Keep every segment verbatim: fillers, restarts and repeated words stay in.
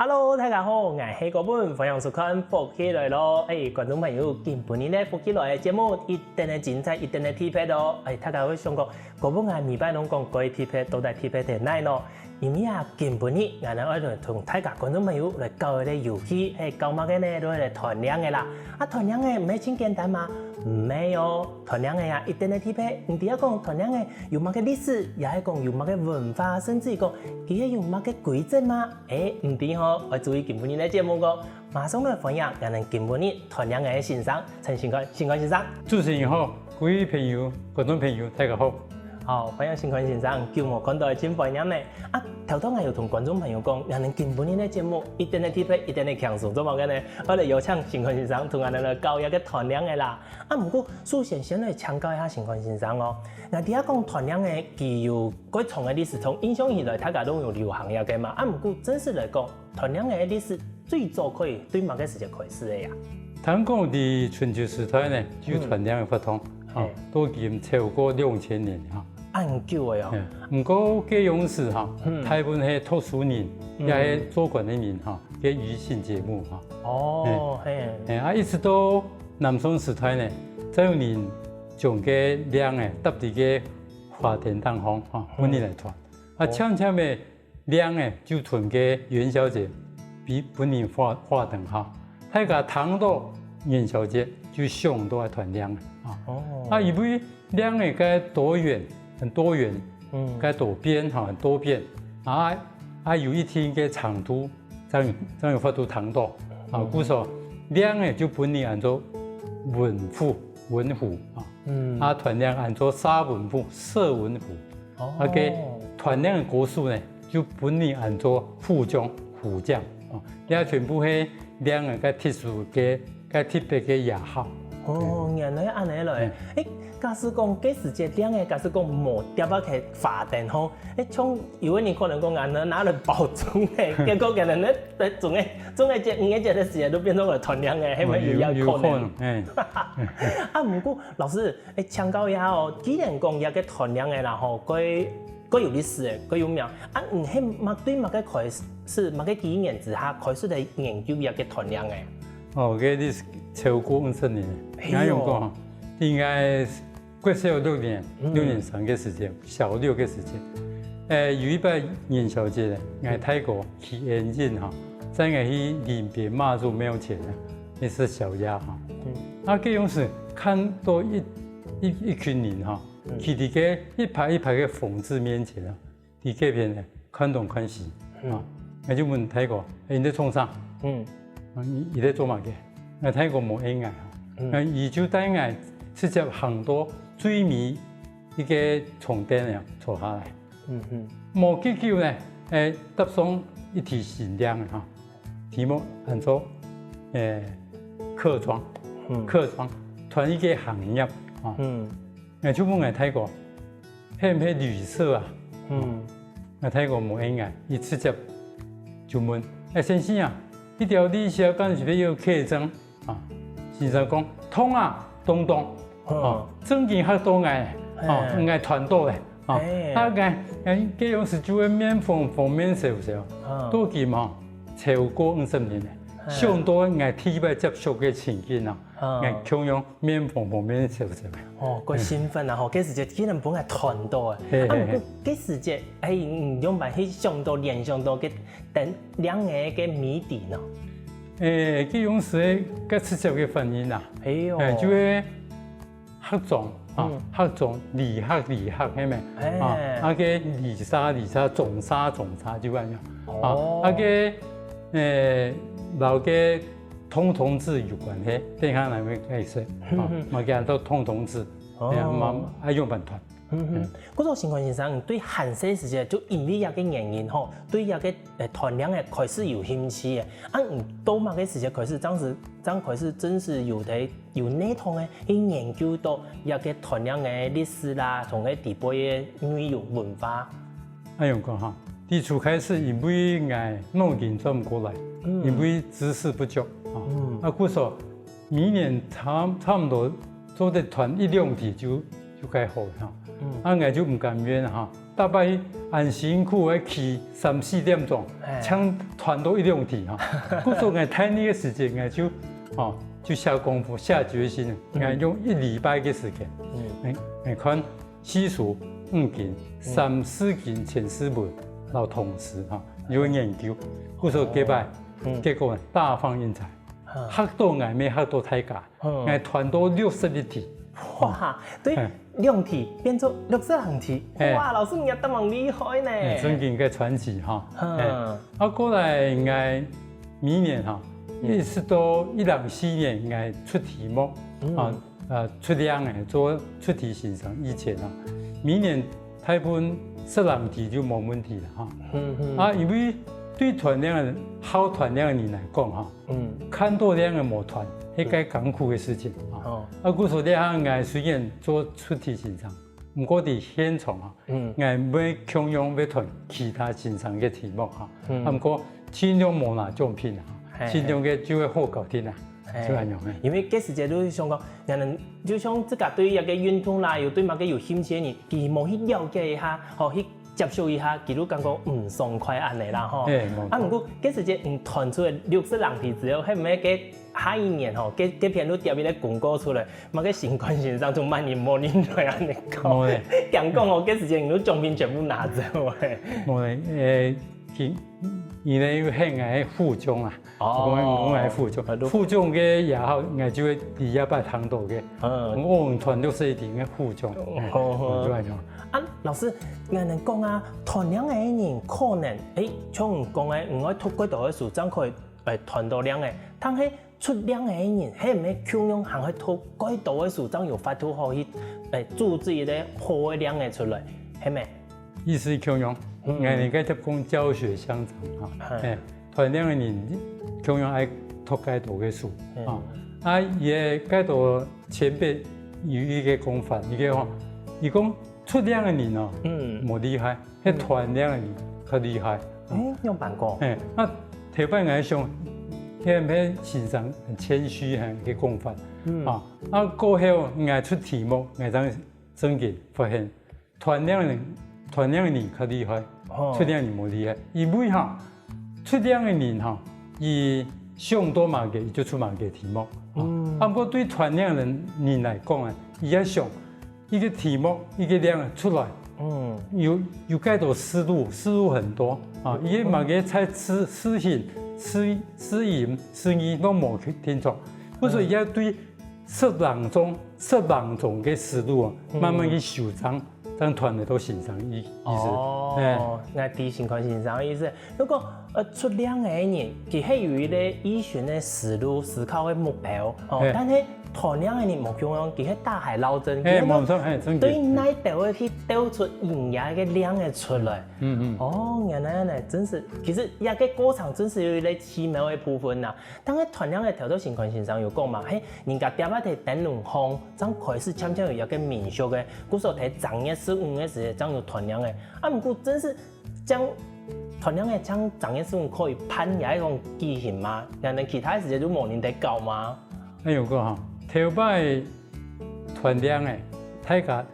Hello，大家好，𠊎係國文，歡迎收看《福氣來了》。欸，觀眾朋友，今晡日个《福氣來了》節目一等个精彩，一等个特別哦。欸，大家會想講，國文𠊎每擺攏講過特別，到底特別在哪呢？因為啊，今晡日𠊎等愛來同大家觀眾朋友來搞一個遊戲，係搞麼个呢？就係來揣令仔啦。啊，揣令仔毋係盡簡單嗎？毋係哦，揣令仔啊，一等个特別，毋知愛講揣令仔有麼个歷史，也係講有麼个文化，甚至講佢係有麼个規則嗎？ 欸，毋知吼，愛注意今晡日个節目哦。馬上來歡迎𠊎等今晡日揣令仔个先生，陳新寬，新寬先生。主持人好，各位朋友、觀眾朋友，大家好。好，歡迎新寬先生，久無看著个真懷念呢。啊，頭頭𠊎有同觀眾朋友講，𠊎等今晡日个節目一等个特別，一等个輕鬆，做麼个呢？愛來邀請新寬先生同𠊎等來搞一個揣令仔啦。啊，毋過首先先來請教一下新寬先生哦。𠊎知影講揣令仔佢有 蓋長个歷史，從印象以來，大家都有流行這個嘛。啊，毋過正式來講，揣令仔个歷史最早可以對麼个時節開始个呀？聽講在春秋時代呢，就有揣令仔个活動，嗯。啊，嘿。都已經超過兩千年哈。恁久个哦。嘿，毋過該央時哈，嗯。大部分係讀書人，嗯。也係做官个人哈，个娛樂節目哈。哦，嘿。嘿，啊，一直到南宋時代呢，正有人將該令仔搭在該花燈頂項哈，嗯。分人來揣。 啊，哦。漸漸仔令仔就同該元宵節分，分人劃，劃等哈。大家聽著元宵節就想著愛揣令仔啊。哦。啊，因為令仔个多元，很多元，嗯。个多變哈，很多變。啊，啊，有一定个程度，正有，正有法度聽著。啊，嗯。故所令仔就分人安到文虎，文虎啊。嗯。啊，揣令安到射文虎，射文虎。 哦。啊，該揣令个歌手呢，就分人安到虎將、虎將，哦，這全部係令仔个特殊个、个特別个雅號。哦，原來恁仔來。嗯。欸，假使講該時節令仔，假使講無跌落去花燈吼，欸，像有个人可能講恁仔拿來包粽仔，結果可能呢，粽仔，粽仔節、五仔節个時節都變成來揣令仔，係毋係有這可能？有，有可能，欸。啊，毋過老師， 欸，請教一下哦，既然講這個揣令仔啦吼，蓋，蓋有歷史个，蓋有名，啊，你係麼，對麼个開始，麼个機緣之下開始來研究這個揣令仔？哦，該歷史超過五十年了。哎喲。𠊎用講吼，應該國小六年，嗯。六年生个時節，小六个時節，欸，有一擺元宵節呢，𠊎大哥騎N一吼，載𠊎去林邊媽祖廟前啊，去食宵夜吼。嗯。啊，該央時看著一 一，一群人吼，嗯。企在該一排一排个紅紙面前啊，在該片呢，看東看西，嗯。啊，𠊎就問大哥：「欸，你在創啥？」嗯。啊，你，你在做麼个？啊，大哥無應𠊎吼，嗯。啊，佢就帶𠊎直接行到最尾一個長凳啊，坐下來。 嗯哼。無幾久呢，欸，搭上一題新令仔哈，題目安到，欸，客庄，嗯。客庄，揣一個行業哈。嗯。𠊎就問𠊎大哥：「係毋係旅社啊？」嗯。𠊎大哥無應𠊎，佢直接就問：「欸，先生啊，這條旅社敢係有客庄？」 啊，先生講：「當啊，當當。」嗯。啊，正經嚇著𠊎，啊，嘿。𠊎揣著咧。啊，嘿。啊，𠊎，𠊎該央時就會面紅紅面燒燒，嗯。到今吼，超過五十年咧，嘿。想著𠊎第一擺接觸个情景啊，嗯。𠊎共樣面紅紅面燒燒个。哦，蓋興奮啊吼，該時節竟然分𠊎揣著欸。嘿，啊，嘿，毋過該時節，欸，你仰般去想著、聯想著該等令仔个謎底呢？ 欸，該央時个直接个反應啊，哎喲。欸，就係客庄啊，嗯。客庄，旅客，旅客，係無？哎。啊，啊，該旅社，旅社，總社，總社，就恁樣。哦。啊，啊，該，欸，摎該通通制有關係，等下𠊎會解釋。啊，嗯，嗯。嘛，安到通通制，哦。哎呀，嘛，愛仰般揣。 嗯哼，嗯。故所新寬先生，你對還細時節就因為這個原因吼，對這個，呃，揣令仔開始有興趣个。啊，你到麼个時節開始，正式，正開始正式有在，有系統个去研究著這個揣令仔个歷史啦，同佢底背个內容文化？恁樣講哈，最初開始因為𠊎腦筋轉毋過來，嗯。因為知識不足啊。嗯。啊，故所 每年差，差毋多做得揣一兩題就，就較好哈。嗯。啊，𠊎就毋甘願哈，逐擺恁辛苦个企三四點鐘，正團到一兩題哈。故所𠊎大二个時節，𠊎就，哦，就下功夫、下決心，𠊎用一禮拜个時間，𠊎，𠊎看四書五經、三字經、千字文，摎唐詩哈，有研究。故所該擺，結果大放異彩，嚇到𠊎，乜嚇到大家。 𠊎團到六十一題。哇，對兩題變做六十零題。哇，老師你也當厲害呢。正經个傳奇哈。啊，過來𠊎每年哈，一直到一零四年𠊎出題目，啊，呃，出領个做出題先生以前啊，每年大部分十零題就無問題了哈。啊，因為對團領个，好團領个人來講哈， 看到領个無團，係該艱苦个事情啊。啊，故所這下𠊎雖然做出題先生，毋過在現場啊，𠊎會共樣會團其他先生个題目哈。啊，毋過盡量無拿獎品啊，盡量个就會好搞定啊，就恁樣个。因為該時節就係想講，𠊎等就像自家對一個運動啦，有對麼个有興趣个人，佢無去了解一下，吼，去 接觸一下，佢就感覺毋爽快恁仔啦吼。啊，毋過該時節你團出來六十零題之後，係毋係該下一年吼，該該篇就貼一個公告出來，麼个新冠先生就萬人無人來恁仔講。驚講吼，該時節你就獎品全部拿走欸。無咧，呃，佢，佢呢又喊𠊎副獎啊。 哦，𠊎𠊎副獎，副獎个也好，𠊎就會第一擺聽到个。嗯，𠊎團六十一題个副獎，好好，就恁樣。啊，老師，𠊎等講啊，團領个人可能，誒，像你講个，你愛讀幾多个書，正可以，誒，團到領个。但係出領个人，係毋係共樣還愛讀幾多个書，正有法度好去，誒，組織一個好个領个出來，係無？意思共樣，𠊎等該接講教學相長哈，誒。 團領个人共樣愛讀該多个書啊。啊，也該多前輩有一個講法，一個吼，佢講出領个人哦，無厲害，係團領个人較厲害。誒，仰般講？誒，啊，頭擺𠊎想，該係先生很謙虛，很个講法啊。啊，過後𠊎出題目，𠊎正正經發現， 團領个人，團領个人較厲害，出領个人無厲害。因為哈，出領个人哈，佢想到麼个，佢就出麼个題目。啊，毋過對團領个人來講啊，佢愛想一個題目，一個領出來，有有蓋多思路，思路很多啊，佢个麼个在字字形、字字音、字義都無清楚，故所佢愛對 十零種，十零種个思路啊，慢慢去修正，正團得到先生意意思。哦，𠊎知新冠先生个意思。如果呃出領个人，佢係有一個依循个思路、思考个目標，哦，但係團領个人無共樣，佢係大海撈針，佢係無錯，係正經。對哪兜个去兜出人家个領个出來。嗯嗯。哦，原來呢，真是，其實這個過程真是有一個奇妙个部分吶。 但係團領个頭先新冠先生有講嘛，係人家貼啊在燈籠項，正開始漸漸有一個民宿个，故所在正月十五个時節正有團領个。啊，毋過真係正團領个正正月十五可以辦這一種舉行嘛？然後其他个時節就無人在搞嘛？哎，有個哈，頭擺 團領个，大家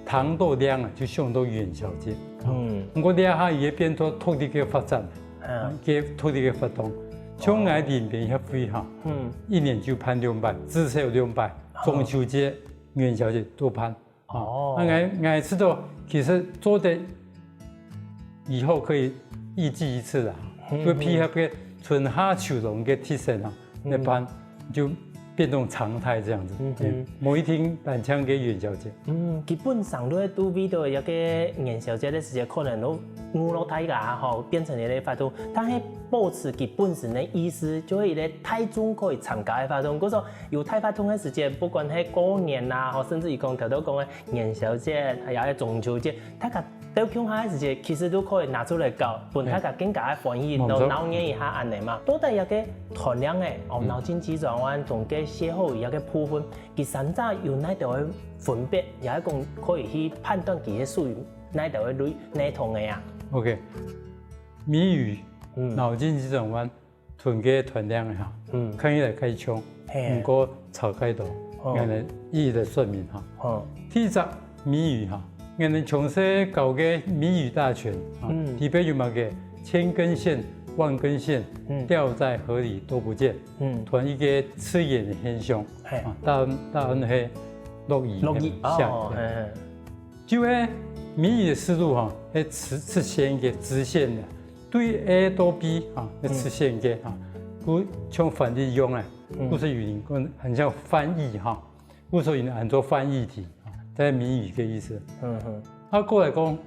聽到領个就想到元宵節。嗯。毋過這下佢變做獨立个發展，嗯。个獨立个活動。像𠊎林邊協會哈，嗯。一年就辦兩擺，至少兩擺，中秋節、元宵節都辦。哦。啊，𠊎𠊎知道，其實做得 以後可以一季一次啦，嗯，就配合个春夏秋冬个特色啊，嗯。來辦，就變成常態這樣子。嗯哼。嗯，無一定單淨个元宵節。嗯，基本上都係都為到一個元宵節个時節，可能都娛樂大家吼，變成一個活動，但係保持佢本身个意思，就係一個大眾可以參加个活動。故所有大活動个時節，不管係過年啦，吼，甚至於講頭頭講个元宵節，還有中秋節，大家 兜共下个時節，其實都可以拿出來搞，分大家更加个歡喜，嘿，無錯。鬧熱一下恁仔嘛。到底這個團領个，哦，嗯。腦筋急轉彎同該歇後語這個部分，佢三者有哪兜个分別，也係講可以去判斷佢係屬於哪兜个類，哪種个啊？OK，謎語，嗯。腦筋急轉彎， 同該團領个哈，嗯。看起來蓋像，嘿。毋過差蓋多，哦。𠊎來一一个說明哈。哦。第一隻謎語哈， 𠊎等從細教个謎語大全，啊，嗯。裡背有麼个千根線、萬根線，嗯。掉在河裡都不見，嗯。同一个自然个現象，嘿。啊，答案，答案係落雨，落雨，下雨。哦，嘿，嘿。就係謎語个思路吼，係直，直線个，直線个，對A到B啊，係直線个啊，嗯。故像翻譯用啊，嗯。故所有人講很像翻譯哈。 故所以呢，喊做翻譯題，啊，這係謎語个意思。嗯哼。啊，過來講，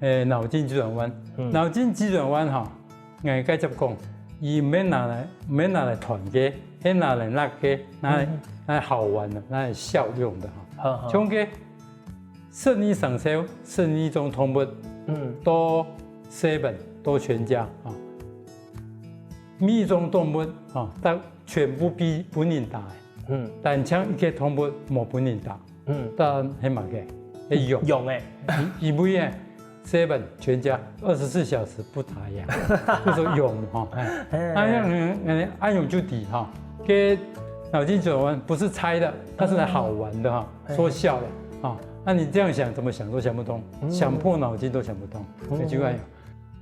欸，腦筋急轉彎。嗯。腦筋急轉彎吼，𠊎該接講，佢毋係拿來，毋係拿來揣个，係拿來拿个，拿來，嗯哼。拿來好玩个，拿來笑用个哈。好，好。像个，食二生肖，食二種動物，嗯。到seven，到全家啊。 每種動物，吼，但全部分，分人打个。嗯。單淨一个動物無分人打。嗯。答案係麼个？係羊。羊欸。因，因為欸，seven全家二十四小時不打烊，就說羊吼，哎。哎。啊，恁樣，恁樣就知吼，該腦筋急轉彎不是猜的，它是來好玩的哈，嗯。說笑的啊。那你這樣想，怎麼想都想不通，嗯。想破腦筋都想不通，嗯。所以就愛有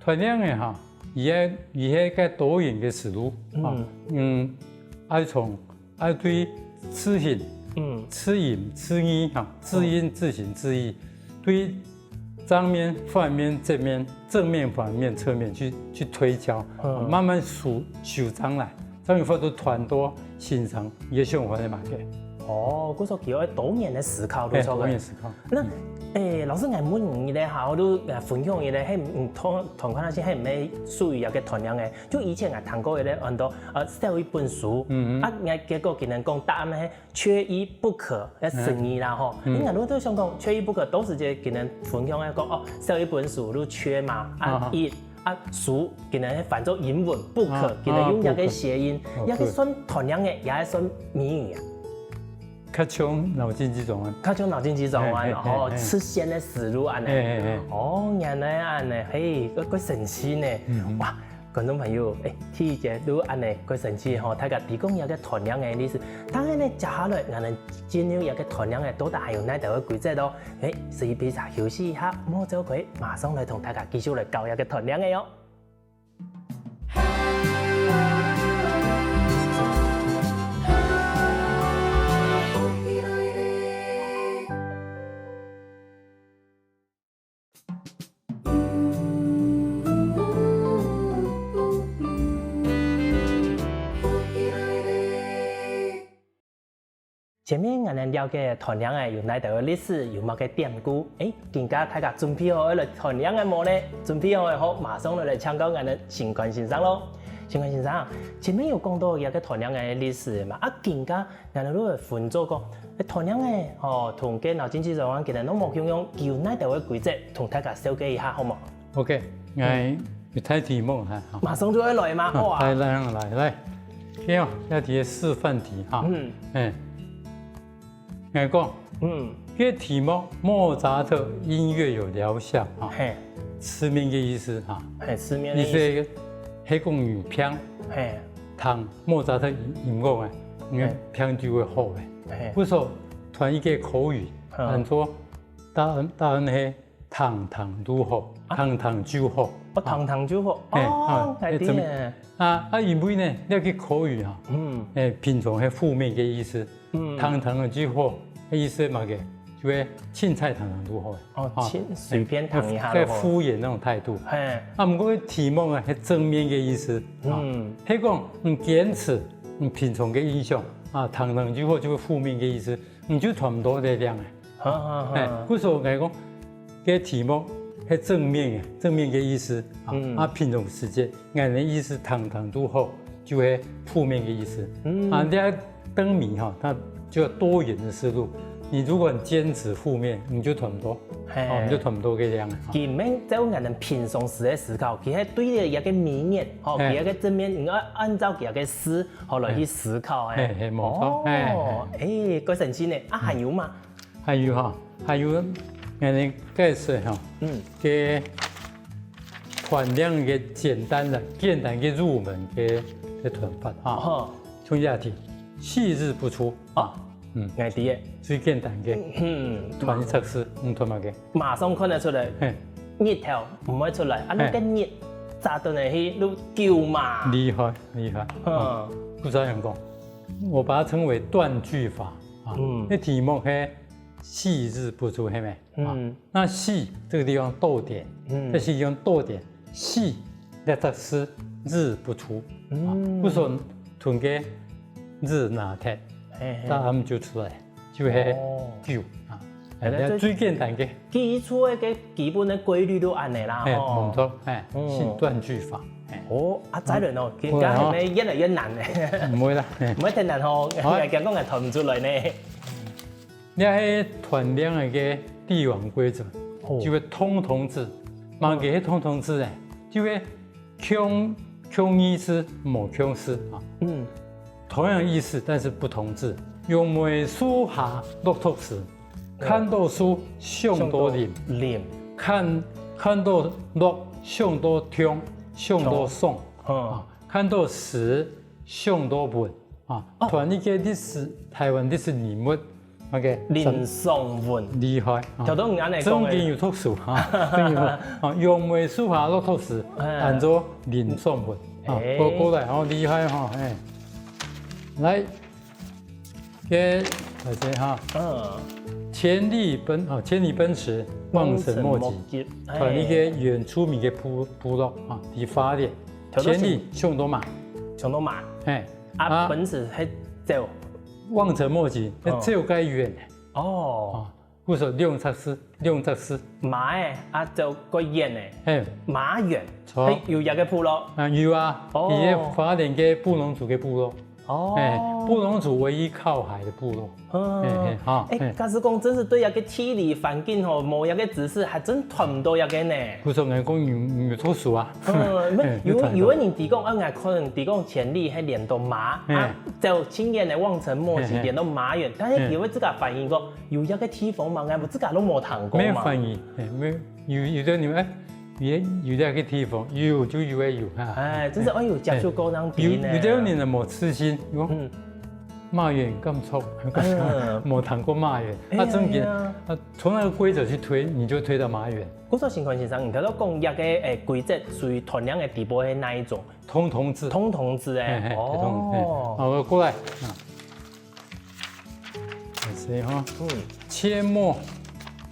團量的哈。 佢係，佢係个多元个思路，嗯。啊，嗯，愛從，愛對字形，嗯。字音、字義，哈，字音、嗯。字形、字義，對正面、反面、正面、正面、反面、側面去，去推敲，嗯。啊，慢慢修，修正來，正有法度團到欣賞佢个想法个物件。哦，故所佢愛多元个思考，哎，對不對？多元思考。 那，嗯。欸，老師，𠊎問你咧哈，𠊎都，呃，分享你咧，係，嗯，同，同款下去，係毋係屬於一个團量个？就以前𠊎聽過个咧，很多，呃，寫一本書，嗯哼。啊，𠊎結果佢等講答案係缺一不可，要十二啦吼。嗯。你看，如果都想講缺一不可，都是這佢等分享个講，哦，寫一本書就缺嘛，啊，啊哈。一，啊，書佢等翻做英文不可，啊，佢等用這个諧音，啊，不可。哦，也係算團量个，也係算謎語啊。 較像腦筋急轉彎。較像腦筋急轉彎，嘿，嘿，嘿，哦，嘿。直線个思路恁呢。嘿，嘿，嘿。哦，原來恁呢，嘿，蓋，蓋神奇呢。嗯，嗯。哇，觀眾朋友，欸，第一節就恁呢，蓋神奇吼，大家提供一个團量个意思。當然呢，接下來，𠊎等進入一个團量个，到底還有哪兜个規則哦？欸，所以非常休息一下，莫走開，馬上來同大家繼續來搞一个團量个哦。 前面𠊎等了解團量仔有哪兜个歷史，有麼个典故。欸，今下大家準備好愛來團量仔無呢？準備好个話，馬上來，來請教𠊎等新冠先生囉。新冠先生，前面有講到這个團量仔个歷史嘛？啊，今下𠊎等就來分做講，欸，團量仔吼，同該腦筋急轉彎今下攏無共樣，有哪兜个規則，同大家紹介一下好無？ OK，嗯。𠊎有帶題目哈，吼。馬上就愛來嘛，啊，哇。來，來，來，來。OK哦，這題个示範題哈。嗯。欸，𠊎講，嗯。這題目莫扎特音樂有療效哈。嘿。失眠个意思哈。嘿，失眠个意思。意思係講有病，嘿。聽莫扎特音，音樂啊，因為嘿。病就會好个。嘿。故所團一个口語，嗯。喊做答案，答案係 聽聽就好，啊。聽聽就好。哦，聽聽就好。嘿，哦，啊，該點。欸，怎麼，啊，啊，因為呢，這个口語哈，嗯。欸，平常係負面个意思，嗯。聽聽就好，該意思嘛个，就係凊彩聽聽就好。哦，啊，凊，隨便聽一下就好。欸，該敷衍那種態度。嘿。啊，毋過題目啊，係正面个意思。啊，嗯。係講，你堅持，你平常个印象，啊，聽聽就好，就係負面个意思。 你就團毋到力量啊。好，好，好。欸，故所𠊎講，該題目係正面个，正面个意思啊。嗯。啊，平常時節，𠊎个意思聽聽就好，就係負面个意思。嗯。啊，這燈謎哈，它就有多元的思路。你如果很堅持負面，你就團毋到，嘿。哦，你就團毋到力量啊。佢毋係照𠊎等平常時个思考，佢係對這个謎面，吼，嘿。佢个正面，你愛按照佢个字，吼，來去思考，嘿。嘿，嘿，無錯，哦，嘿，嘿。欸，蓋神奇呢。啊，還有嗎？ 還有哈，還有，𠊎等解釋哈，嗯。該團量个簡單个、簡單个入門个，个團法哈。好。像這題，細字不出啊，嗯，𠊎知个。最簡單个，嗯，斷一隻字，嗯，斷麼个？馬上看得出來，嘿。日頭毋會出來，啊，嘿。該日照到哪去，就勼嘛。厲害，厲害。嗯。啊，古早人講，我把它稱為斷句法啊。嗯。該題目係 細字不出，係無？啊，嗯。那細這個地方逗點，嗯。這是用逗點，細這隻字字不出，啊，嗯。故所斷个字拿忒，嘿嘿。答案就出來，就係哦。九啊。哎，這最簡單个。基礎个基本个規律都恁樣啦，嘿，吼。無錯，哎，嗯。是斷句法，哎。哦，啊，再來喏，嗯。今下係毋係越來越難呢？毋會啦，嘿。毋會忒難吼，好啊。𠊎驚講𠊎斷毋出來呢。 這係斷令个帝王規則，哦。就係通同字。麼个係通同字呢？就係共，共義字，無共字啊。嗯。同樣意思，但是不同字。楊梅樹下落毒時，哦。看到樹想到林，想到林。看，看到落想到痛，想到爽。痛。嗯。啊，看到時想到文。 啊，哦。斷一個歷史，臺灣歷史人物，OK，林爽文。厲害，啊。頭先你恁樣講个。正經有讀書，哈，正經有讀，啊，楊梅樹下落毒時，哎。安到林爽文，啊，哎。過，過來，哦，厲害，哈，哎。來，該，來這哈。嗯。千里奔，啊，千里奔馳，望塵莫及，望塵莫及，斷一個原住民个部，部落，啊，在花蓮。頭先，千里想到馬。想到馬。嘿。 啊，啊。奔馳係走。望塵莫及，哦。該走較遠。哦。啊，故所兩隻字，兩隻字。馬仔，啊，走較遠个。嘿。馬遠。著。係有這個部落。啊，有啊，哦。佢係花蓮个布農族个部落。哦。嘿，布農族唯一靠海个部落。嗯。嘿，嘿，哈，哎，嘿。假使講真係對這個地理環境吼，無這個知識，還真斷毋到這個呢。故所𠊎講有，有讀書啊。嗯，毋係，嘿，有，有个人提講，啊，𠊎可能提講千里係連到馬，嘿。啊， 走盡遠个望塵莫及，嘿，嘿。連到馬遠，但係佢會自家反應講，嘿。有這個地方嘛，𠊎自家都無聽過嘛。無反應，嘿，無，有，有个人，哎，有，有這個地方，有就有个有哈。哎，真係，哎喲，接觸過當多呢。有，有个人呢，無自信，講，嗯。馬遠敢著，嗯。無聽過馬遠，哎呀，啊，正經，哎呀。啊，從那個規則去推，你就推到馬遠。故所新寬先生，你頭先講這個，哎，規則屬於斷令个底部个哪一種？ 通同字。通同字欸。嘿，嘿，哦。通，嘿。好，過來。啊。來試哈。嗯。阡陌，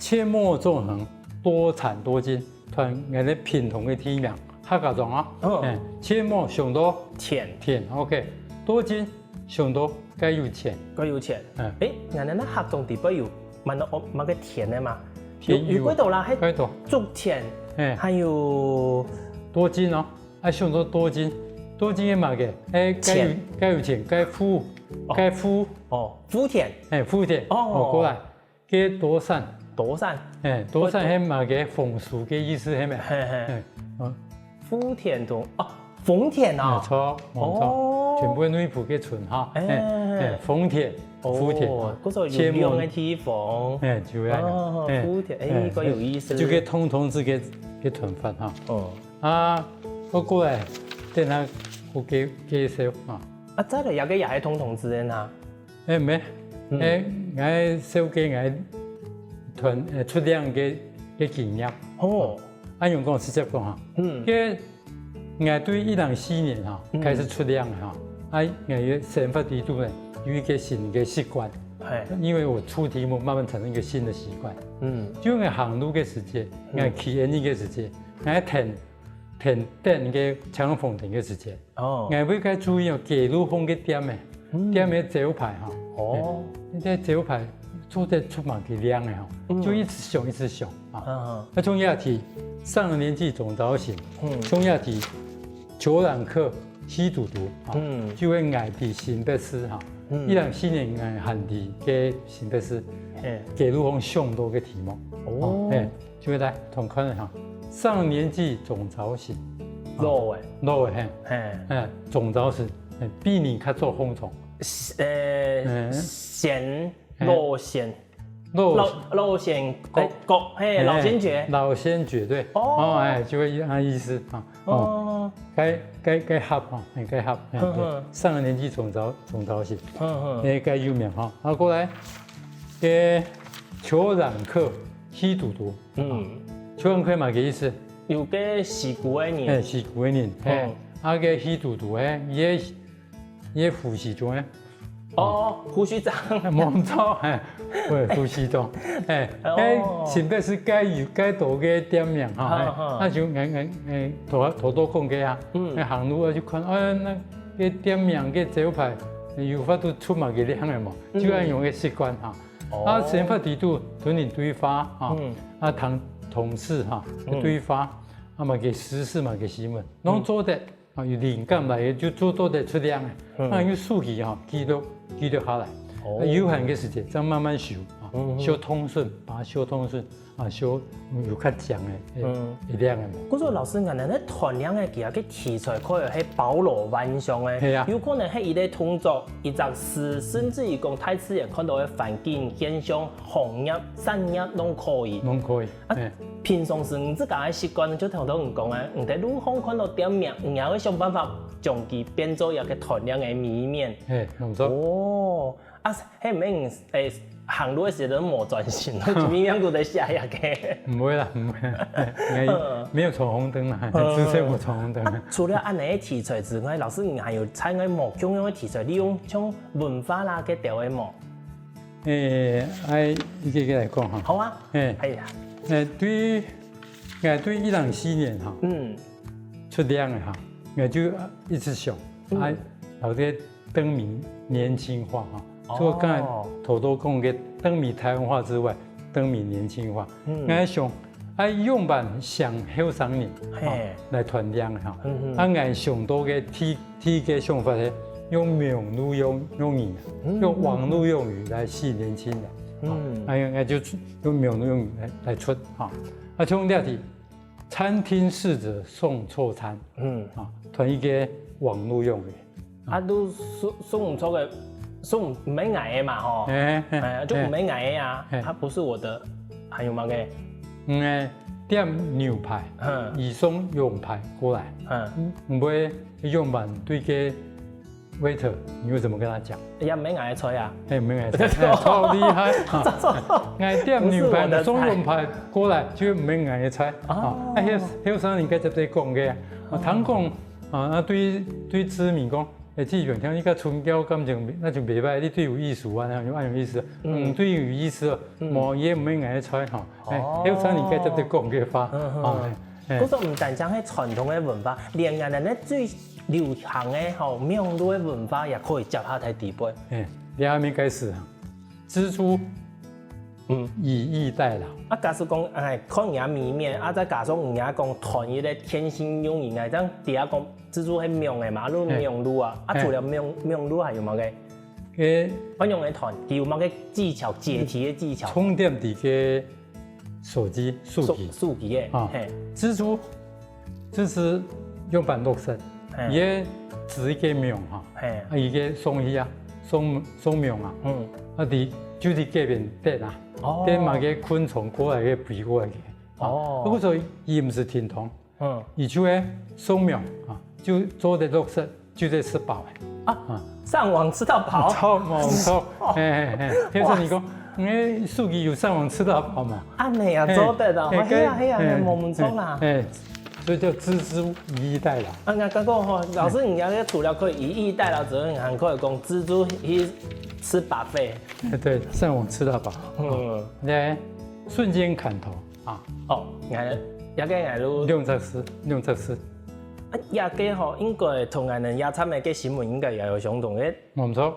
阡陌縱橫，多產多金，斷𠊎等屏東个地名，客家庄啊。嗯。嘿，阡陌想到田。田，OK。多金想到該有錢。該有錢。嗯。欸，𠊎等客庄底背有蠻多，哦，蠻个田个嘛。田有，有，有幾多啦？該多。竹田，嘿。還有多金哦。 啊，想到多金，多金係麼个？欸，該有，錢。該有錢，該富，哦。該富。哦，富田。欸，富田。哦。哦，過來。該多山。多山。欸，多山係麼个？豐收个意思，係無？嘿，嘿。欸，哦。富田同，哦，豐田啊。沒錯，沒錯。哦。全部內埔个村哈。欸。欸，欸，豐田，哦，富田。故所有兩个地方。欸，就恁樣。哦，欸，富田，欸，欸，該有意思。就該通通係該，該斷法哈。哦。 啊，過，過來，等下𠊎介，介紹啊。啊，再來這個也係通同字个哪？欸，無，嗯。欸，𠊎紹介𠊎斷，呃，出令个，个經驗。哦。啊，用講直接講哈。嗯。該𠊎對一零四年哈，嗯。開始出令哈，啊，𠊎个生活裡肚呢，有一個新个習慣。嘿。因為我出題目，慢慢產生一個新的習慣。嗯。就𠊎行路个時節，嗯。𠊎騎輪椅个時節，𠊎停 停等該青紅燈个時節，哦。𠊎會較注意哦，街路項个店仔，嗯。店个招牌哈。哦。欸，該招牌做得出麼个令仔哈，嗯。就一直想，一直想啊。嗯。啊，像這題，上了年紀總早醒，嗯。像這題，九朗客西堵堵啊，嗯。就係𠊎在新北市哈，嗯。一零四年𠊎還在該新北市，嘿。街路項想到个題目。哦。哦，嘿。 就會來同看一下，上了年紀總早醒。老欸。老欸，嘿。嘿。欸，總早醒，欸，比人較早䟘床。呃，嗯。先，嘿。老先。老，老，老先覺，嘿。覺，嘿，嘿，老先覺。老先覺，對。哦。哦，欸，就會有恁意思啊。哦，該該該盒吼，該盒，三個年紀中招中招係，該該有名吼。啊，過來，該邱蘭克，虛嘟嘟，嗯，邱蘭克嘛个意思，有个死骨个人，哎，死骨个人，嘿，啊，該虛嘟嘟，哎，也也呼吸中，哎。 哦，胡鬚章。無錯，嘿，對，胡鬚章，嘿，該新北市該有該多个店名哈，嘿，那就𠊎𠊎𠊎頭頭到講个啊，嗯，該行路啊就看，哎，那个店名个招牌有法度出麼个靚个無？就恁樣个習慣哈。啊，生活裡肚同人對話哈，啊，同同事哈對話，啊麼个時事麼个新聞，攏做得。 啊，有靈感來个就做做得出靚个，啊，用手機吼記錄記錄下來，啊，有閒个時節正慢慢修啊，修通順，把它修通順啊，修有較靚个，會靚个嘛。故所老師，恁樣个團靚个，佢个題材可以係包羅萬象个，係啊，有可能係一個動作、一隻事，甚至於講大自然看到个環境現象、行業、產業攏可以，攏可以。 啊，平常時你自家个習慣就頭頭你講个，你在路項看到店名，你也會想辦法將佢變做一個團靚个美面。嘿，無錯。哦，啊，係毋係你誒行路个時節都無專心，就明明就在寫一個？毋會啦，毋會啦，應該沒有闖紅燈啦，至少無闖紅燈。啊，除了恁樣个題材之外，老師你還有在外無共樣个題材，利用像文化啦，該兜个無？ 誒，愛一個一個來講哈。好啊。誒，哎呀，誒，對，誒，對一零四年哈，嗯，出靚个哈，𠊎就一直想，嗯，啊，老爹燈謎年輕化哈，哦，除了剛才頭頭講个燈謎台灣話之外，燈謎年輕化，嗯，𠊎想 愛仰般想後生人，嘿，來團靚哈。啊，𠊎想到个第第一個想法係用網路用用語，用網路用語來吸引年輕人。嗯，啊，𠊎就用網路用語來來出哈。啊，像這題，餐廳侍者送錯餐，嗯，啊，團一個網路用語。 啊，都送送毋著个，送毋係𠊎个嘛吼，哎，就毋係𠊎个啊，它不是我的，還有麼个？嗯，點牛排，嗯，佢送羊排過來，嗯，毋會仰般對个waiter，你會怎麼跟他講？也毋係𠊎个菜啊，哎，毋係𠊎个菜，哎，超厲害！𠊎點牛排，你送羊排過來，就毋係𠊎个菜啊。啊，後後生人該接接講个，啊，聽講啊，啊對對子民講。 誒，基本上一個宗教感情，該就袂歹，你對有意思啊，恁樣恁樣意思，嗯，對有意思哦，無也毋係𠊎个菜吼，誒，後生人該接得講个話，哦，誒，故所毋單淨係傳統个文化，連𠊎等最流行个吼，網路个文化也可以接下來底背。誒，你還沒開始啊，蜘蛛，嗯，以逸待勞。啊，假使講，誒，看人家美面，啊，再加上人家講團一个天生用人，誒，這樣底下講 蜘蛛係網个嘛，就網路啊。啊，除了網網路還有麼个？誒，仰般个團，佢有麼个技巧，解題个技巧？重點在个手機，手機。手機个，啊，嘿，蜘蛛，就是用板綠色，嘿，佢个指一个網哈，嘿，啊，佢个送去啊，送送網啊，嗯，啊，佢就在該片等啊，哦，等麼个昆蟲過來个飛過來个，哦，故所佢毋係停動。 嗯，佢就係上網啊，就做得綠色，就係食飽个。啊，上網吃到飽？著，無錯，嘿嘿嘿，聽說你講，你手機有上網吃到飽嘛？恁樣啊，做得啊，嘿啊嘿啊，無毋著啦。嘿，所以叫蜘蛛以逸待勞。啊，𠊎感覺吼，老師你這個除了可以以逸待勞之外，你還可以講蜘蛛去食飽飯。對，上網吃到飽。嗯，對，瞬間砍頭。 啊，哦，𠊎這個𠊎就兩隻字，兩隻字。啊，這個吼，應該同𠊎等這站个新聞應該也有相同个。無毋著。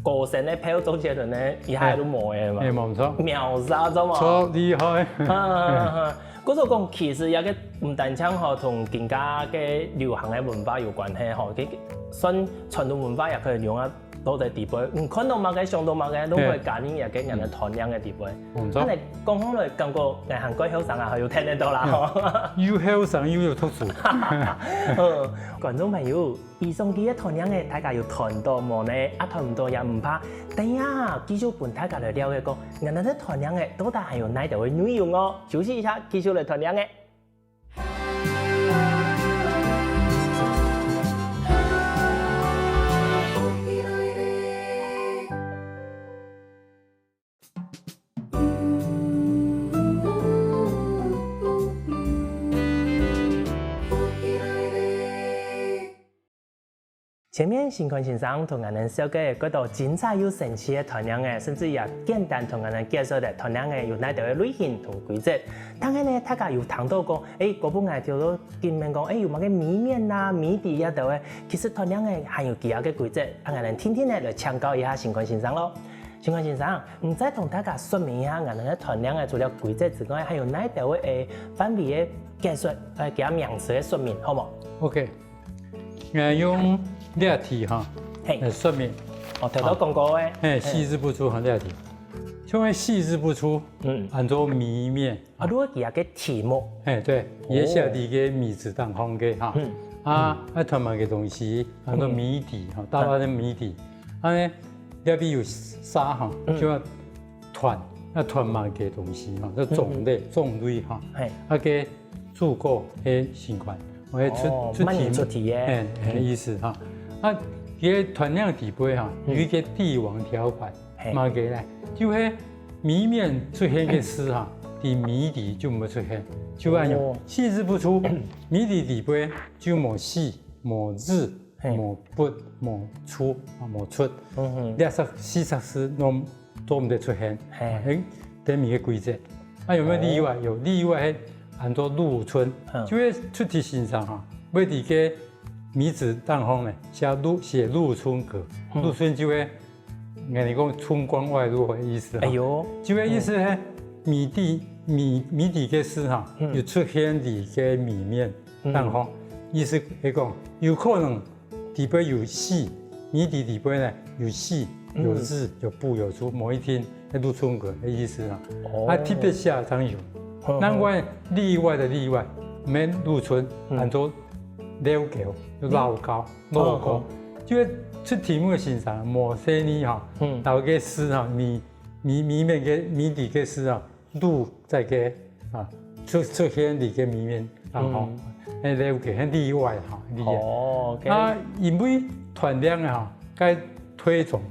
過身个票周杰倫呢，一下就無个嘛。誒，無毋著。秒殺，著無？著，厲害。啊，故所講，其實這個毋單淨吼同今下个流行个文化有關係吼，佢算傳統文化也可以用啊。 到底底背，你看到麼个想到麼个，都會加入一個人个團隊个底背。嗯，著。恁樣講起來，感覺𠊎還過後生啊，有聽得到啦吼。又後生又有讀書。嗯，觀眾朋友，以上這個團隊个，大家有團到無呢？啊，團毋到也毋怕，等一下繼續分大家來了解講，𠊎等个團隊个到底還有哪兜个內容哦。休息一下，繼續來團隊个。前面新寬先生同𠊎等紹介个幾多精彩又神奇个斷領仔，甚至也簡單同𠊎等解說个斷領仔有哪兜个類型同規則。但係呢，大家有聽到講，欸，該分𠊎兜都緊問講，欸，有麼个謎面啊、謎底這兜个，其實斷領仔還有其他个規則，啊，𠊎等定定仔來請教一下新寬先生咯。新寬先生，你再同大家說明一下，𠊎等个斷領仔除了規則之外，還有哪兜个，欸，範圍个解說，呃，其他名詞个說明，好無？ OK，𠊎用例題哈，嘿。來說明。哦，頭頭講過个。嘿，細緻不出哈，例題。像該細緻不出，嗯。安做謎面。啊，如果佢个題目。嘿，對，也寫在个謎紙頂項个哈。嗯。啊，啊，斷麼个東西，安做謎底哈，答案个謎底。啊呢，這邊有沙哈，嗯。就要斷，要斷麼个東西哈，就種類，種類哈。嘿。啊，个主角个情況，我會出，哦，出題目。慢慢出題耶。嘿，嘿，意思哈。啊，佢个斷領底背哈，嗯。有一個帝王條款，嘿。麼个呢？就係謎面出現个字哈，在謎底就毋會出現，就恁樣，哦。細緻不出，謎底底背就無四、無字、嘿。無不、無出啊，無出。嗯哼。這隻四隻字攏做毋得出現。嘿。嘿，等於个規則。啊，有沒有例外？有例外，係安做祿春嗯。就係出題先生哈，會在个謎紙頂項呢，寫祿，寫祿春閣，嗯。祿春就係，𠊎等講春光外露个意思哈。哎喲。就係意思係謎底，謎，謎底个字哈，嗯。有出現在个謎面頂項，意思係講，有可能底背有四，謎底底背呢有四，有字，有不，有出，無一定，係祿春閣个意思啊。哦。啊，特別寫正有。嗯。另外，例外的例外，毋免祿春，嗯。安做漏勾，就漏勾，漏勾。就係出題目个先生，無細膩哈，嗯。摎个字哈，謎，謎，謎面个，謎底个字啊， 祿在个啊，出，出現在个謎面，然後，嗯。哎，了解，很例外哈，例外。哦，OK。啊，因為斷領啊，該推崇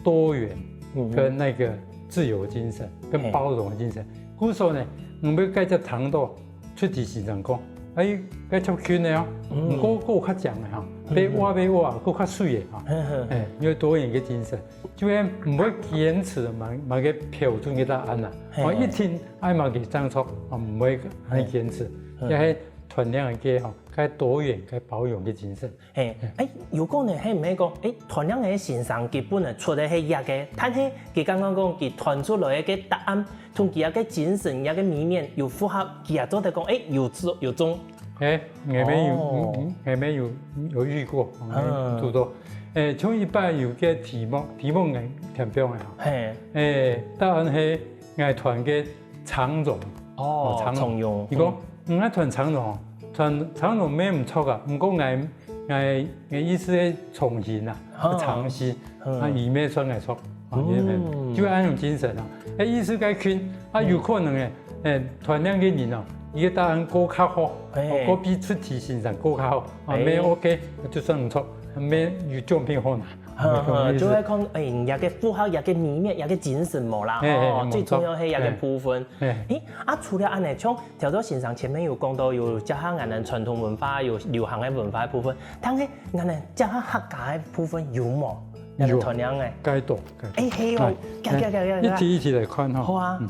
多元嗯。跟那個自由精神，跟嘿。包容的精神。故所呢，毋會該隻聽到出題先生講，哎，該較近个哦，嗯。毋過，過較強个哈，嗯。要活，要活，過較媠个哈。嘿嘿。哎，因為多元个精神，就係毋會堅持某，某個標準个答案啦。嘿。哦，一定愛麼个正確，哦，毋會恁堅持。嗯。也係斷領个吼，該多元、該包容个精神。嘿，哎，有可能係毋係講，哎，斷領个先生佢本來出个係這個，但係佢剛剛講佢斷出來个答案，同佢个精神、佢个理念有符合，佢也做得講，哎，有中，有中。哎，𠊎們有，哦。嗯，嗯，𠊎們有，有遇過，嗯。𠊎們堵著。哎，像一擺有個題目，題目𠊎填表个哈。嘿。哎，答案係𠊎斷个長榮。哦，長榮。長榮。佢講，嗯，𠊎斷長榮，斷長榮無毋著啊，毋過𠊎，𠊎，𠊎意思係長興啊，哦。長興，嗯。啊，佢無算𠊎著，啊，嗯。佢無，就恁樣精神啊。哎，意思該近，啊，嗯。有可能誒，哎，斷領个人哦，佢个答案過較好，哎。哦，過比出題先生過較好，啊，哎。無OK，就算毋著，無有獎品好拿。哈哈，有意思。就係看，哎，這個符合這個理念，這個精神無啦，嘿嘿，吼，無錯。最重要係這個部分。嘿。誒，啊，除了恁樣，像條條先生前面有講到有結合𠊎等傳統文化、有流行个文化个部分，但係𠊎等結合客家个部分有無？有。𠊎等斷領个。該多，該多。誒，係哦，來，行行行行行。一題一題來看吼。好啊。嗯。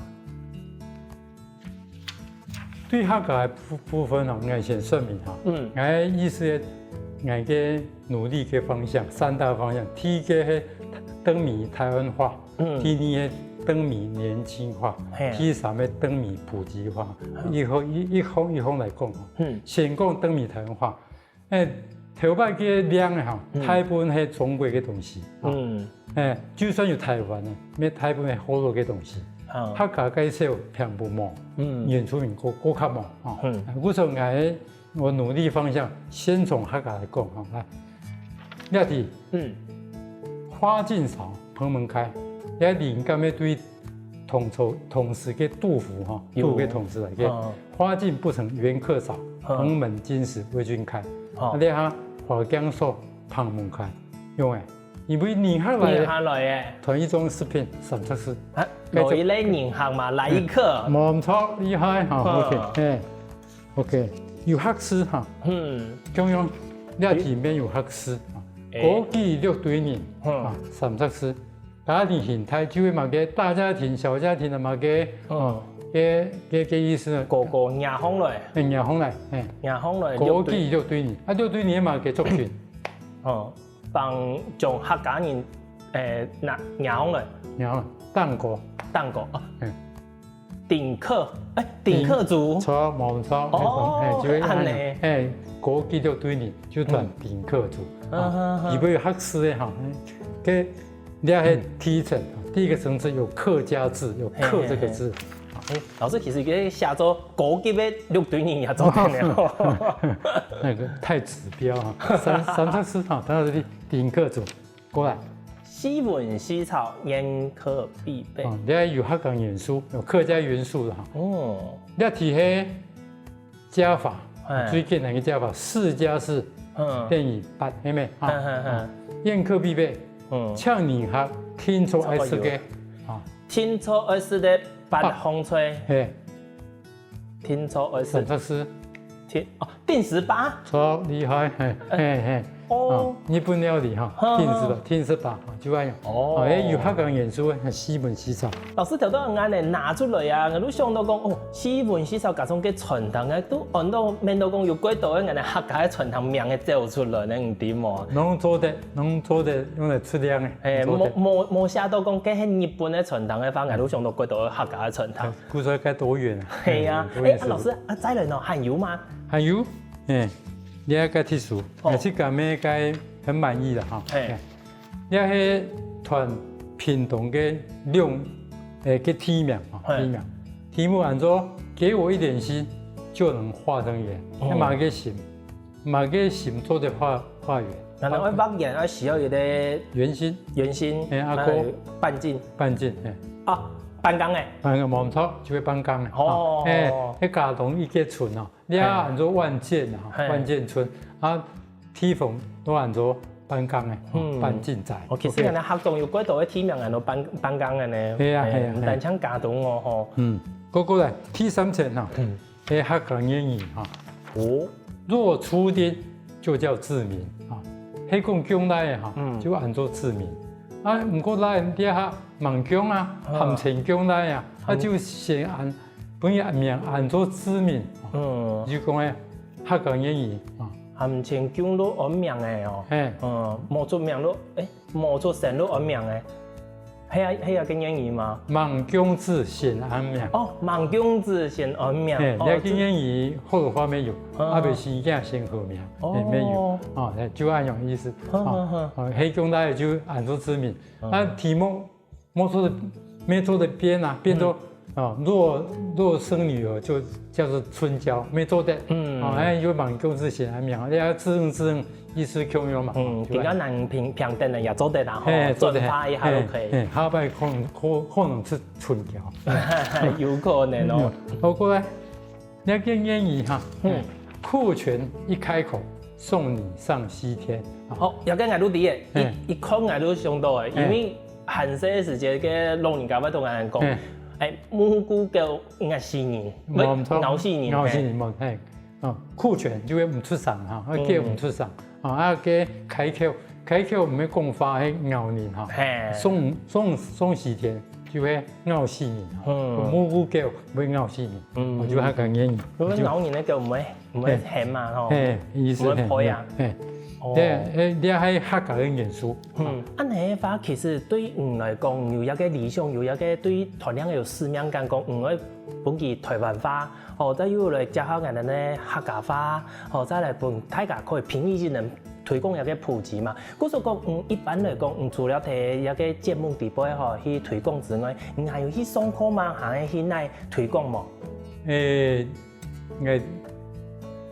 對客家个部，部分吼，𠊎先說明吼。嗯。𠊎意思，𠊎个努力个方向，三大方向，第一個係燈謎台灣話，嗯。第二個燈謎年輕話，嘿。第三個燈謎普及化，嗯。一項，一，一項，一項來講吼。嗯。先講燈謎台灣話， 誒，頭擺个令仔吼，嗯。大部分係中國个東西，吼。嗯。誒，就算有台灣个，乜大部分係學老个東西。嗯。客家介紹並無無，嗯。原住民過，過較無，吼。嗯。故所𠊎，𠊎努力方向，先從客家來講，吼，來。這題，嗯。花盡少，蓬門開，這靈感係對 同時，同時个杜甫吼，有。杜甫个同時來个，嗯。花盡不成原客少，嗯。蓬門今始為君開。哦。啊，這下花驚少，蓬門開，用誒，因為人客來了，人客來了。斷一張食品三隻字。啊，來一類人客嘛，來一客。無毋著，厲害哈，嗯。 OK，誒，OK，有客字哈，嗯。共樣，這題面有客字哈，高級六堆人，嗯。啊，三隻字。家庭形態就係麼个大家庭、小家庭个麼个，嗯。哦，个，个，个意思呢？高高迎上來。哎，迎上來，哎。迎上來，高級六堆人。啊，六堆人嘛个族群。哦，幫將客家人，誒，拿，迎上來。然後，頂高。頂高，哦。嗯。 頂客，誒，頂客族。著，無錯，哦，哎，就係恁呢。恁樣，哎，高級六堆人就傳頂客族，嗯。啊，嗯，嗯，嗯。佢會有客字个哈，哎，該這係第一層，第一個層次有客家字，有客這個字。嘿，嘿，嘿。誒，老師，其實該寫做高級个六堆人也做得了。那個太指標哈，三，三隻字哈，它是頂客族。 過來。四文四草，宴客必備。哦，這有客家元素，有客家元素个哈。哦。這題係加法，嘿。最簡單个加法，四加四，嗯。等於八，係無？哈。嘿，嘿，嘿。哦，宴客必備，嗯。請人客，定著愛食个，差不多有。啊。定著愛食个八項菜。八。嘿。 定著愛食。三隻字。定，哦，定食八。著，厲害，嘿，嘿，嘿。哦。啊，日本料理哈，哈，哈。定食八，定食八，就恁樣。哦。哦，哎，有客家元素，四文四草。老師頭先恁樣拿出來啊，𠊎都想到講，哦，四文四草加上个餐廳，哎，都按到面到講有幾多个恁樣客家个餐廳名个走出來呢，你知無？攏做得，攏做得用來出糧个，哎，攏做得。無，無，無寫到講，該係日本个餐廳个話，𠊎都想到幾多个客家个餐廳。 故所該多元啊。係啊，嗯，多元食物。哎，啊，老師，啊，再來呢，還有嗎？還有，哎，這個題數，哦。𠊎自家乜該很滿意了哈。嘿。哎，這係傳屏東个兩，哎，个地名哈，嘿。地名。題目安到，給我一點心，就能畫成圓。哦。該麼个心？ 麼个心做得畫，畫圓？那愛畫圓，愛需要一個圓心。圓心，哎，啊，還有半徑。半徑，哎。啊，半徑个。半徑，無錯，就係半徑个。哦。哎，該加東一個村哦，這安到萬箭哈，嘿。萬箭村。啊，地方都安到半徑个，嗯。半徑仔。哦，其實，OK。𠊎等客庄有幾多个地名安到半，半徑个呢。係啊，哎，係啊，係啊。毋單淨加東哦，吼。嗯，過，過來，第三層哈。嗯。 係客家諺語哈。哦。若出丁就叫置名啊，係講降倈仔哈，嗯。就安到置名。啊，毋過倈仔這下吂降啊，啊。還吂降倈仔啊，啊，嗯。就先安，分佢名安到置名。嗯。就講个客家諺語啊。還吂降就安名仔哦。嘿。嗯，無出名就，誒， 無出生就安名仔。係啊，係啊，該諺語嗎？吂降子先安名。哦，吂降子先安名。嘿，哦，這個諺語學老話乜有，嗯。阿伯生囝先號名，哦。嘿，乜有。哦，嘿，就恁樣意思。嗯，哦，嗯，嗯。哦，係降倈仔就安到置名。嗯。啊，題目無做得，乜做得變啊，變做，嗯。哦，若，若生女兒就叫做春嬌，乜做得。嗯。哦，哎，有吂降子先安名，你愛置名置名， 意思共樣嘛，嗯，對吧？比較難平，平等个也做得啦，吼，嘿，做得，轉化一下就可以。嘿，嘿，下擺可能，可，可能係春嬌。有可能哦。嗯，好，過來，這個諺語哈，嗯。嘿，คู่權一開口，送你上西天。啊。哦，這個𠊎都知个，嘿。一，一看𠊎都想到个，嘿。因為還細个時節，該老人家會同𠊎講，嘿。哎，母牯狗咬死人，無錯，咬死人，咬死人，嘿。無，嘿。 啊，คู่權就係毋出聲哈，啊，嗯。叫毋出聲，啊，啊，該開口，開口毋係講話，係咬人哈。嘿。送，送，送西天，就係咬死人哈。嗯。母牯狗會咬死人，嗯。哦，就係該諺語。如果咬人个狗毋會，毋會喊嘛，吼。嘿，意思，毋會吠啊。嘿，嘿。哦。這，誒，這係客家个元素。嗯，恁樣个話，其實對你來講，有一個理想，有一個對團長有使命感，講，嗯，愛分佢台灣話， 哦，再又來結合𠊎等个客家話，哦，再來分大家可以平易近人推廣一個普及嘛。故所講，嗯，一般來講，嗯，除了在一個節目底背吼去推廣之外，你還有去上課嗎？還係去哪推廣無？誒，𠊎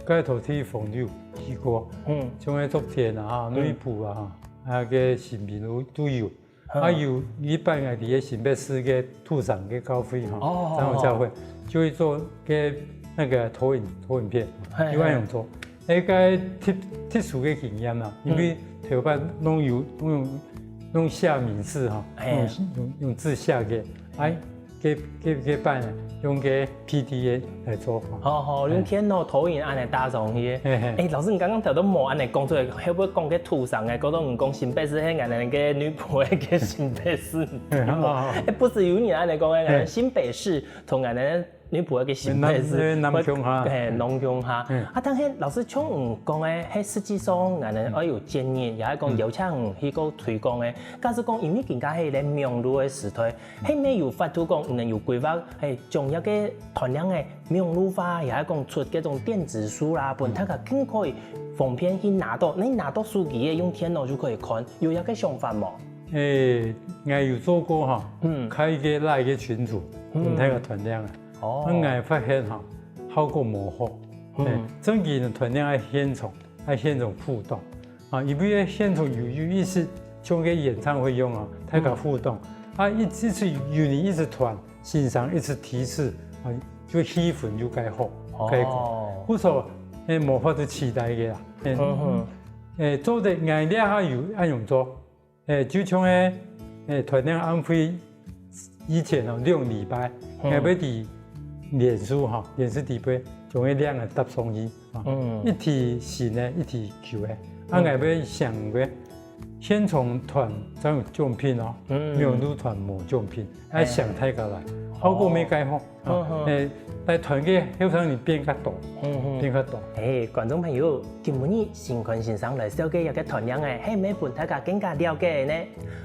該頭地方有去過，嗯。像該竹田啊、嗯。內埔啊，啊，該新平都，都有。 嗯。啊，有一擺𠊎在該新北市个土城个教會吼，哦，長老教會，就會做个那個投影，投影片，嘿，有恁樣做。嘿。誒，該特，特殊个經驗啦，因為，嗯。頭擺攏有，攏用，攏寫名字吼，嘿。用，用，用字寫个，哎，該該該擺呢，用該P D A來做。好好，用電腦投影恁樣打上去。嘿嘿哎，老師，你剛剛頭都無恁樣講出來，會不會講个土生个？講到你講新北市係恁樣个女僕个新北市。哦哎，不止有你恁樣講个，新北市同恁樣女僕个新北市，南南鄉下哎，南鄉下。嗯啊，但係老師像你講个，係實際上恁樣愛有建議，也係講邀請你去過推廣个。假使講因為今下係一個網路个時代，係無有法度講，你能有規劃，哎，將一個團令个網路化，也係講出這種電子書啦，分大家更可以方便去拿到。你拿到書局个用電腦就可以看，有這個想法無？誒，𠊎有做過哈，嗯開一個LINE个群組，嗯分大家團令啊。哦那𠊎發現哈，效果無好。嗯誒，正經个團令愛現場，愛現場互動啊，因為現場有有意思，像个演唱會樣啊，大家互動啊，一一直有人一直團，先生一直提示啊，就氣氛就較好，較好。哦故所，誒，無法度取代个啦。誒，嗯哼誒，做得𠊎這下有恁樣做。 誒，就像誒，誒，團令暗會以前哦，兩禮拜，嗯𠊎會在臉書哈，臉書底背，將个令仔搭上去啊，嗯一題新个，一題舊个，啊，𠊎會想个，現場團正有獎品哦，嗯網路團無獎品，愛想大家來，效果會較好。嗯嗯誒，來團个後生人變較多，嗯嗯。變較多。哎，觀眾朋友，今晡日新寬先生來紹介這個團令仔，係毋係分大家更加了解呢？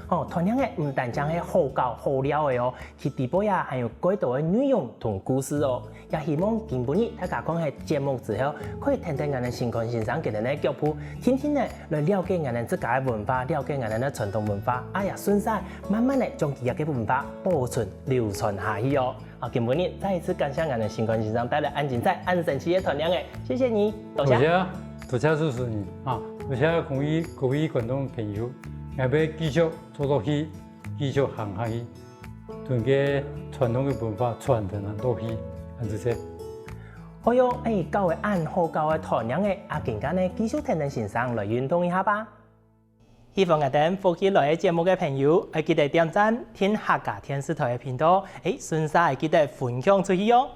哦，團令仔毋單淨係好搞好尞个哦，佢底背啊還有蓋多个內容同故事哦。也希望今晡日大家看忒節目之後，可以跈等𠊎等新寬先生佢等个腳步，定定仔來了解𠊎等自家个文化，了解𠊎等个傳統文化，啊也順勢慢慢仔將佢个文化保存流傳下去哦。 啊，今晡日再一次感謝𠊎等新寬先生帶來恁精彩、恁神奇个團令仔，謝謝你，多謝。多謝，多謝主持人啊，多謝各位各位觀眾朋友，𠊎會繼續做落去，繼續行下去，同个傳統个文化傳承落去，恁仔細。好喲，哎，搞个恁好搞个團令仔，啊，今下呢繼續跈等先生來運動一下吧。 喜歡𠊎等福氣來个節目个朋友，愛記得點讚、訂客家電視台个頻道，誒，順續愛記得分享出去哦。